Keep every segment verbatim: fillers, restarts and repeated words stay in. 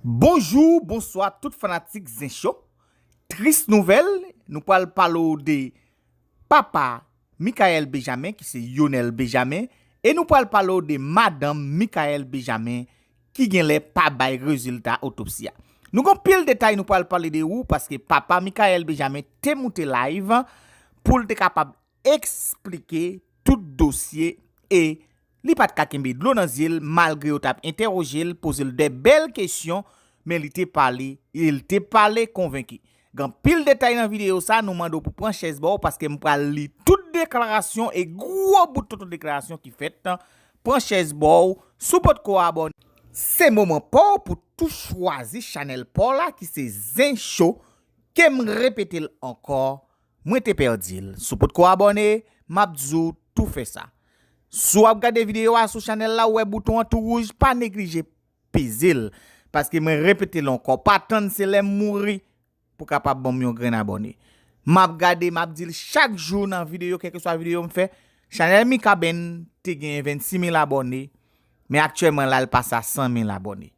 Bonjou, bonswa tout fanatik Zen Show. Tris nouvèl, nou pral pale w de papa Michael Benjamin, ki se Yonel Benjamin, e nou pral pale w de madanm Michael Benjamin, ki genlè pa bay rezilta otopsi a. Nou gon pil detay nou pral pale de ou, paske papa Michael Benjamin te moute live pou l te kapab eksplike tout dosye e li pa t ka kenbe dlo nan zye l, malgre yo t ap entèwoje l, poze l de bèl kesyon, men li te pale, e l te pale konvenki. Gen anpil detay nan videyo sa, nou mande w pou pran chèz ba w, paske m pral li tout deklarasyon e gwo bout tonton deklarasyon ki fèt. Pran chèz ba w, si w potko abòne, se moman pa w pou tou chwazi chanèl pa w la ki se Zen Show, ke m repete l ankò, mwen te pèdi l. Si w potko abòne, m ap di w tou fè sa. Si w ap gade videyo a sou chanèl la, ou wè bouton an tou wouj, pa neglije peze l. Paske mwen repete l ankò, pa tann se lè m mouri pou kapab ban m yon grenn abòne. M ap gade, m ap di l chak jou nan videyo, kèlkeswa videyo m fè, chanèl Mikaben te genyen vennsis mil abòne, men aktyèlman la l pase a san mil abòne.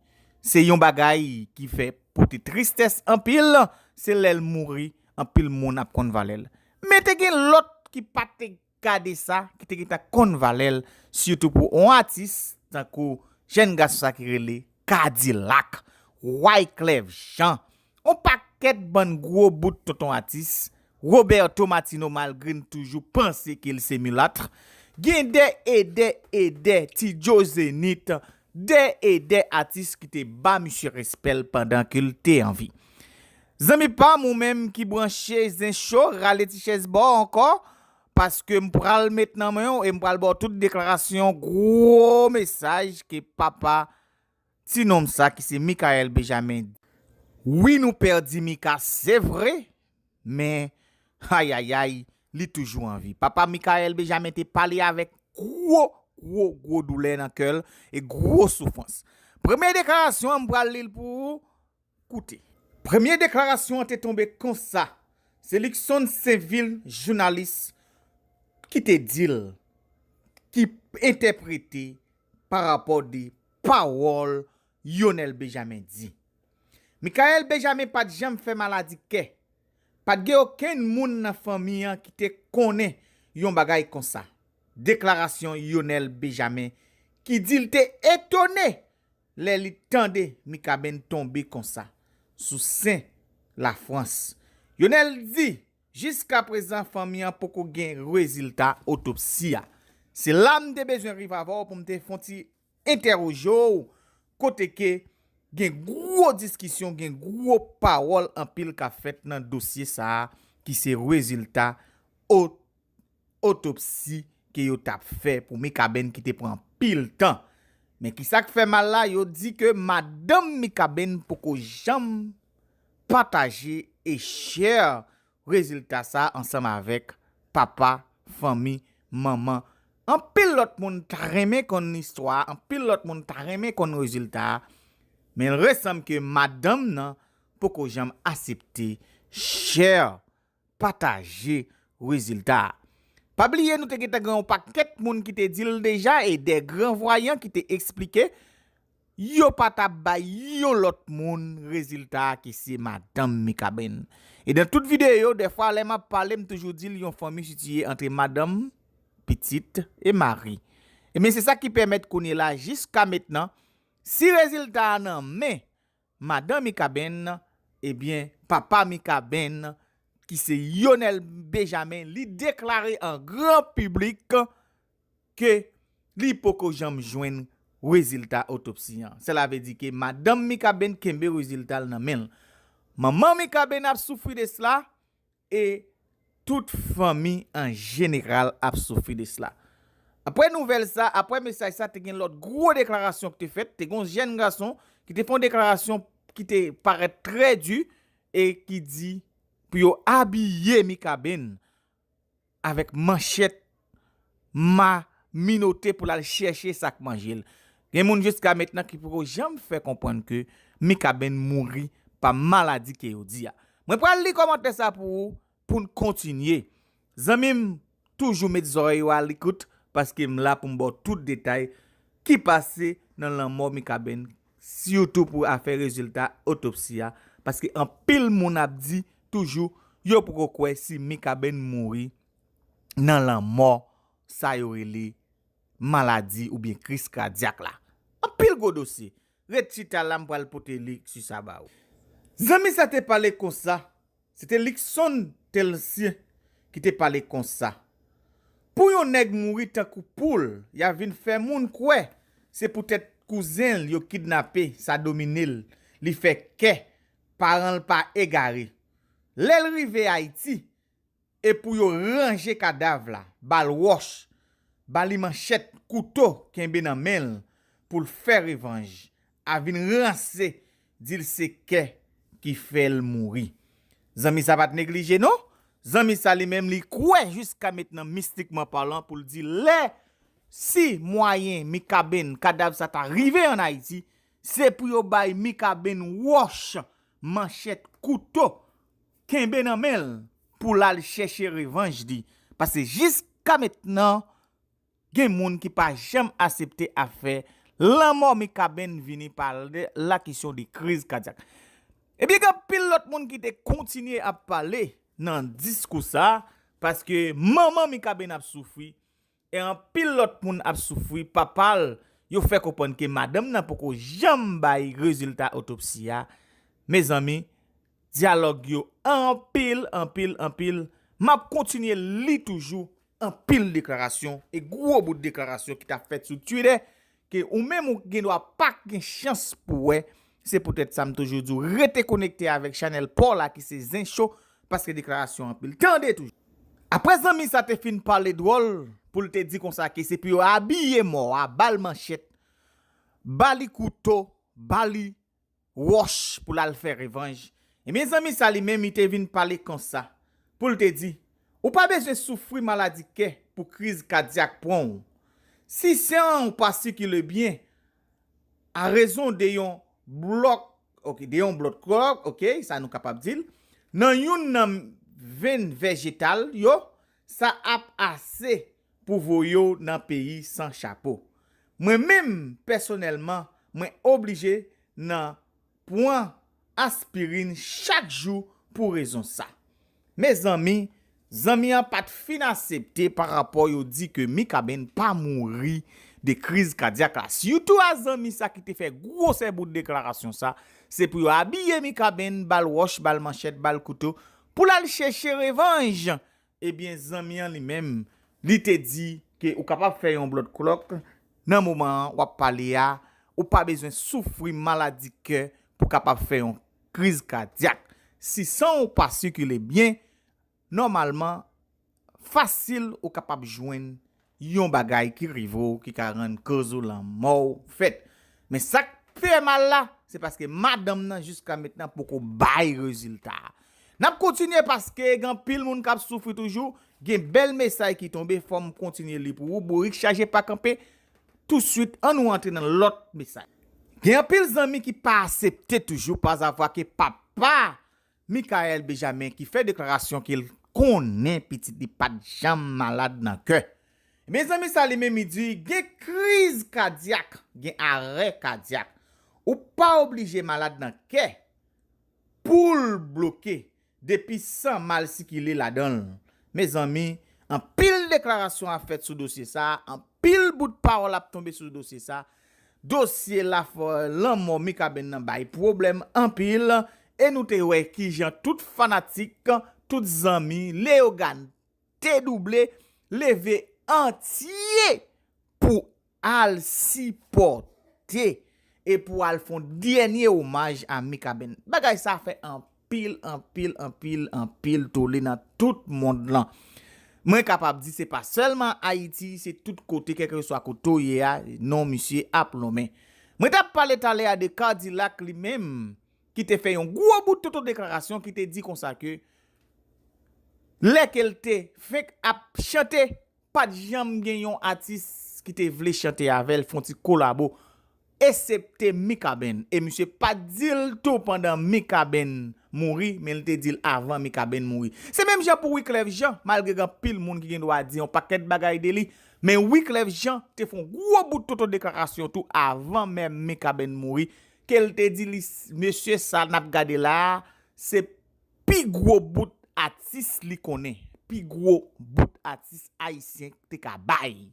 Se yon bagay ki fè pote tristès anpil, se lè l mouri, anpil moun ap konn valè l. Men te gen lòt ki pa te gade sa, ki te gentan konn valè l, sitou pou yon atis tankou jèn gason sa ki rele Kadilak, Wyclef Jean, yon pakèt bann gwo bout tonton atis, Roberto Martino, malgre n toujou panse ke l se milat, gen de e de e de Ti Joe Zenith, de e de atis ki te ba misye respè l pandan ke l te an vi. Zanmi pa m, ou menm ki branche Zen Show, rale ti chèz ba w ankò, paske m pral met nan men w e m pral ba w tout deklarasyon gwo mesaj ke papa ti nonm sa ki se Michael Benjamin. Wi, nou pèdi Mika, se vre, men ayayay, li toujou an vi. Papa Michael Benjamin te pale avèk gwo, gwo, gwo doulè nan kè l e gwo soufrans. Premye deklarasyon an, m pral li l pou ou. Koute. Premye deklarasyon an te tonbe konsa. Se Luckson Sainvil, jounalis, ki te di l, ki entèprete pa rapò de pawòl Yonel Benjamin di. Michael Benjamin pa t janm fè maladi kè. Pa t gen okenn moun nan fanmi an ki te konnen yon bagay konsa. Deklarasyon Yonel Benjamin ki di l te etone lè li tande Mikaben tonbe konsa sou sen Lafrans. Yonel di, jiskaprezan fanmi an poko gen rezilta otopsi a. Se la m te bezwen rive avè w pou m te fè yon ti entèwoje w, kote ke gen gwo diskisyon, gen gwo pawòl anpil k ap fèt nan dosye sa a, ki se rezilta o-, otopsi ke yo t ap fè pou Mikaben ki te pran anpil tan. Men ki sa k fè mal la, yo di ke madanm Mikaben poko janm pataje e share rezilta sa ansanm avèk papa, fanmi, manman. Anpil lòt moun ta renmen konn istwa a, anpil lòt moun ta renmen konn rezilta a, men l resanm ke madanm nan poko janm asepte share, pataje rezilta a. Pa bliye nou te gentan gen yon pakèt moun ki te di l deja e de gran vwayan ki te eksplike yo pa t ap bay yon lòt moun rezilta a ki se madanm Mikaben. E nan tout videyo, dèfwa lè m ap pale, m toujou di l yon fanmi sitiye antre madanm, pitit e mari. Ebyen, se sa ki pèmèt kounye la, jiska mentnan, si rezilta a nan men madanm Mikaben, ebyen, papa Mikaben, ki se Yonel Benjamin, li deklare an gran piblik ke li poko janm jwenn rezilta otopsi an. Sela vle di ke madanm Mikaben kenbe rezilta l nan men l. Manman Mikaben ap soufri de sela e tout fanmi an jeneral ap soufri de sela. Apre nouvèl sa, apre mesaj sa, te gen lòt gwo deklarasyon ki te fèt. Te gen yon jèn gason ki te fè yon deklarasyon ki te parèt trè di e ki di pou yo abiye Mikaben avèk manchèt, ma, minote pou l al chèche sa k manje l. Gen moun jiska mentnan ki poko janm fè konprann ke Mikaben mouri pa maladi ke yo di a. Mwen pral li kòmantè sa pou ou, pou n kontinye. Zanmi m, toujou met zòrèy ou a likout, paske m la pou m ba w tout detay ki pase nan lanmò Mikaben, sitou pou afè rezilta otopsi a, paske anpil moun ap di toujou yo poko kwè si Mikaben mouri nan lanmò sa yo rele maladi oubyen kriz kadyak la. Anpil gwo dosye. Ret chita la, m pral pote li sou sa ba ou. Zanmi sa te pale konsa, se te Luckson Telcien ki te pale konsa. Pou yon nèg mouri tankou poul, y a vin fè moun kwè se poutèt kouzen l yo kidnape, sa domine l, li fè kè, paran l pa egare. Lè l rive Ayiti, e pou yo ranje kadav la, ba l wòch, ba li manchèt, kouto, kenbe nan men l pou l fè revanj, a vin ranse, di l se kè ki fè l mouri. Zanmi sa pa t neglije non. Zanmi sa li menm li kwè jiska mentnan mistikman palan pou l di lè si mwayen Mikaben kadav sa ta rive ann Ayiti, se pou yo bay Mikaben wòch, manchèt, kouto, kenbe nan men l pou l al chèche revanj li. Paske jiska mentnan, gen moun ki pa janm asepte afè lanmò Mikaben vini pa la kesyon de kriz kadyak. Ebyen, gen anpil lòt moun ki te kontinye ap pale nan diskou sa, paske manman Mikaben ap soufri, e anpil lòt moun ap soufri, papa l, yo fè konprann ke madanm nan poko janm bay rezilta otopsi a. Mezanmi, dyalòg yo anpil, anpil, anpil. M ap kontinye li toujou anpil deklarasyon e gwo bout deklarasyon ki t ap fèt sou Twitter ke ou menm ou gen dwa pa gen chans pou wè. Se poutèt sa m toujou di w rete konekte avèk chanèl pa w la ki se Zen Show, paske deklarasyon anpil. Tande toujou. Apre zanmi sa te fin pale dwòl pou l te di konsa ke se pou yo abiye mò a, ba l manchèt, ba li kouto, ba li wòch pou l al fè revanj. Ebyen, zanmi sa li menm, li te vin pale konsa, pou l te di, ou pa bezwen soufri maladi kè pou kriz kadyak pran w. Si san w pa sikile byen, a rezon de yon blòk, ok, de yon blòt klòk, ok, sa nou kapab di l, nan youn nan venn vejetal yo, sa ap ase pou voye w nan peyi san chapo. Mwen menm, pèsonèlman, mwen oblije nan pran aspirin chak jou pou rezon sa. Mezanmi, zanmi an pa t fin asepte pa rapò yo di ke Mikaben pa mouri de kriz kadyak la. Sitou a zanmi sa ki te fè gwosè bout deklarasyon sa, se pou yo abiye Mikaben, ba l wòch, ba l manchèt, ba l kouto, pou l al chèche revanj. Ebyen, zanmi an li menm, li te di ke ou kapab fè yon blòt klòk nan moman an w ap pale a, ou pa bezwen soufri maladi kè pou kapab fè yon kriz kadyak. Si san w pa sikile byen, nòmalman, fasil ou kapab jwenn yon bagay ki rive w ki ka rann koz ou lanmò w fèt. Men sa k fè mal la, se paske madanm nan jiska mentnan poko bay rezilta a. N ap kontinye paske gen anpil moun k ap soufri toujou. Gen bèl mesaj ki tonbe, fò m kontinye li pou ou. Bourik chaje pa kanpe. Touswit, ann nou antre nan lòt mesaj. Gen anpil zanmi ki pa asepte toujou pazavwa ke papa Michael Benjamin ki fè deklarasyon ke l konnen pitit li pa t janm malad nan kè. Ebyen, zanmi sa li menm li di, gen kriz kadyak, gen arè kadyak. Ou pa oblije malad nan kè pou l bloke depi san mal sikile ladan l. Mezanmi, anpil deklarasyon ap fèt sou dosye sa, anpil bout pawòl ap tonbe sou dosye sa. Dosye la, lanmò Mikaben nan bay pwoblèm anpil, e nou te wè kijan tout fanatik, tout zanmi Leyogàn te double, leve antye pou al sipòte e pou al fè yon dènye omaj a Mikaben. Bagay sa fè anpil, anpil, anpil, anpil tole nan tout mond lan. Mwen kapab di se pa sèlman Ayiti, se tout kote, kèlkeswa kote w ye a, non misye ap lonmen. Mwen t ap pale talè a de Kadilak li menm, ki te fè yon gwo bout toto deklarasyon ki te di konsa ke lè ke l te fenk ap chante, pa t janm gen yon atis ki te vle chante avè l, fè yon ti kolabo, esepte Mikaben. E misye pa t di l tou pandan Mikaben mouri, men l te di l avan Mikaben mouri. Se menm jan pou Wyclef Jean, malgre gen anpil moun ki gen dwa di yon pakèt bagay de li, men Wyclef Jean te fè yon gwo bout toto deklarasyon tou avan menm Mikaben mouri, ke l te di li, mesye sa n ap gade la a, se pi gwo bout atis li konnen, pi gwo bout atis ayisyen te ka bay.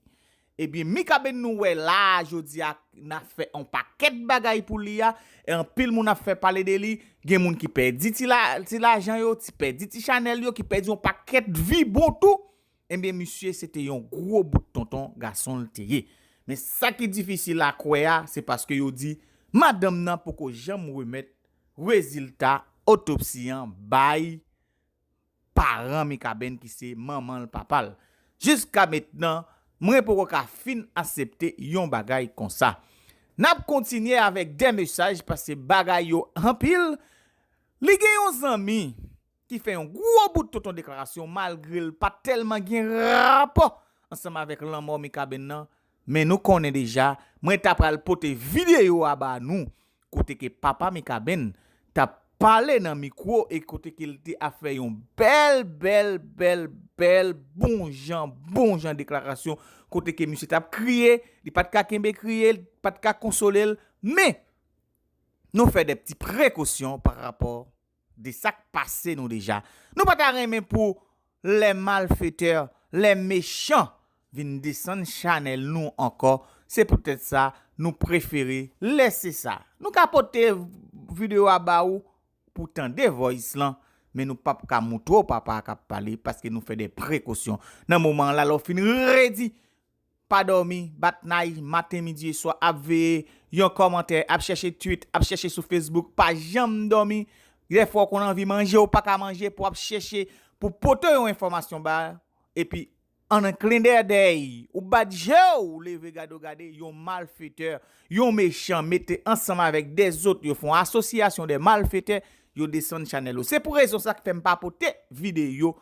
Ebyen, Mikaben nou wè la a jodi a, n ap fè yon pakèt bagay pou li a, e anpil moun ap fè pale de li, gen moun ki pèdi ti la, ti lajan yo, ti pèdi ti chanèl yo, ki pèdi yon pakèt vi bon tou. Ebyen, misye, se te yon gwo bout tonton gason l te ye. Men sa ki difisil a kwè a, se paske yo di madanm nan poko janm remèt rezilta otopsi an bay paran Mikaben ki se manman l, papa l. Jiska mentnan, mwen poko ka fin aksepte yon bagay konsa. N ap kontinye avèk de mesaj paske bagay yo anpil. Li gen yon zanmi ki fè yon gwo bout tonton deklarasyon malgre l pa t tèlman gen rapò ansanm avèk lanmò Mikaben nan, men nou konnen deja, mwen ta pral pote videyo a ba nou, kote ke papa Mikaben t ap pale nan mikwo e kote ke l te ap fè yon bèl, bèl, bèl, bèl, bon jan, bon jan deklarasyon, kote ke misye t ap kriye, li pa t ka kenbe kriye, li pa t ka konsole l, men nou fè de ti prekosyon pa rapò de sa k pase nou deja. Nou pa ta renmen pou les malfaiteurs, les méchants vin desann chanèl nou ankò. Se poutèt sa, nou prefere lese sa. Nou ka pote videyo a ba ou pou tande voice lan, men nou p ap ka moutre w papa a k ap pale paske nou fè de prekosyon. Nan moman an la, lè w fin redi pa dòmi, bat nay, maten, midi e swa, ap veye yon kòmantè, ap chèche tweet, ap chèche sou Facebook, pa janm dòmi. Dèfwa w konn anvi manje, w pa ka manje, pou w ap chèche pou pote yon enfòmasyon ba, epi an nan klendèdèy, ou bat je w, ou leve gade w gade, yon malfetè, yon mechan mete ansanm avèk dèzòt, yo fè yon asosyasyon de malfetè, yo desann chanèl ou. Se pou rezon sa k fè m pa pote videyo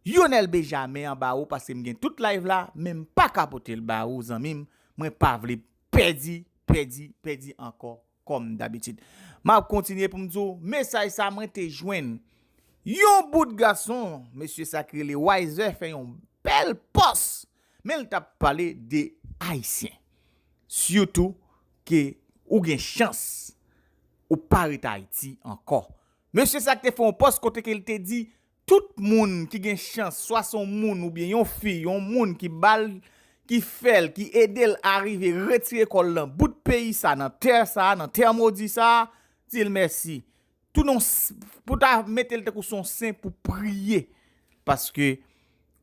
Yonel Benjamin anba ou, paske m gen tout live la, men m pa ka pote l ba ou, zanmi m. Mwen pa vle pèdi, pèdi, pèdi ankò, kòm dabitid. M ap kontinye pou m di w, mesaj sa mwen te jwenn. Yon bout gason, mesye sa ki rele Wiser fè yon bèl pòs, men l t ap pale de Ayisyen. Sitou ke ou gen chans, ou pa ret Ayiti ankò. Mesye sa ki te fè yon pòs kote ke l te di, tout moun ki gen chans, swa se yon moun oubyen yon fi, yon moun ki ba l, ki fè l, ki ede l arive retire kò l nan bout peyi sa, nan tè sa, nan tè modi sa, di l mèsi. Tou non, pou ta mete l tankou se yon sen pou priye. Paske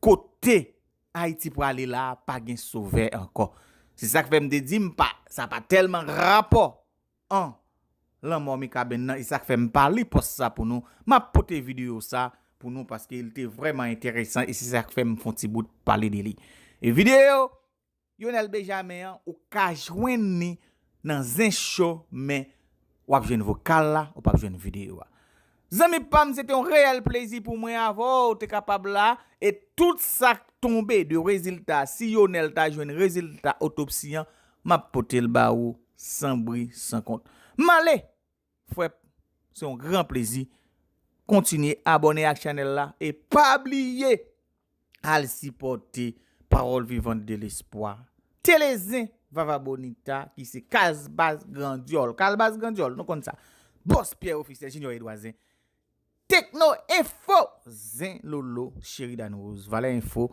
kote Ayiti prale la, pa gen sovè ankò. Se sa k fè m te di m pa, sa pa tèlman rapò an lanmò Mikaben nan, e sa k fè m pa li pòs sa pou nou. M ap pote videyo sa pou nou paske li te vrèman enteresan e se sa k fè m fè yon ti bout pale de li. E videyo Yonel Benjamin an, ou ka jwenn li nan Zen Show, men w ap jwenn vokal la, ou p ap jwenn videyo a. Zanmi pa m, se te yon reyèl plezi pou mwen avè w te kapab la, e tout sa k tonbe de rezilta, si Yonel ta jwenn rezilta otopsi an, m ap pote l ba ou san bri, san kont. M ale, frè, se yon gran plezi. Kontinye abòne ak chanèl la, e pa bliye al sipòte Parole Vivante de l'Espoir, Telezen, Vava Bonita, ki se Kalbas Grandyòl. Kalbas Grandyòl, nou konn sa. Bòs Pierre Ofisyèl, Junior Edouard Zen. Tekno Enfo, Zen Lolo, Sheridan Rose, Valè Enfo,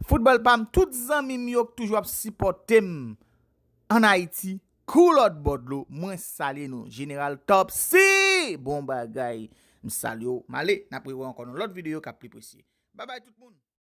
Foutbòl pa m, tout zanmi m yo k toujou ap sipòte m ann Ayiti, kou lòt bò dlo, mwen salye nou. Jeneral Topsy, bon bagay. M salye w. M ale, n ap rewè ankò nan lòt videyo k ap pi presye. Babay tout moun.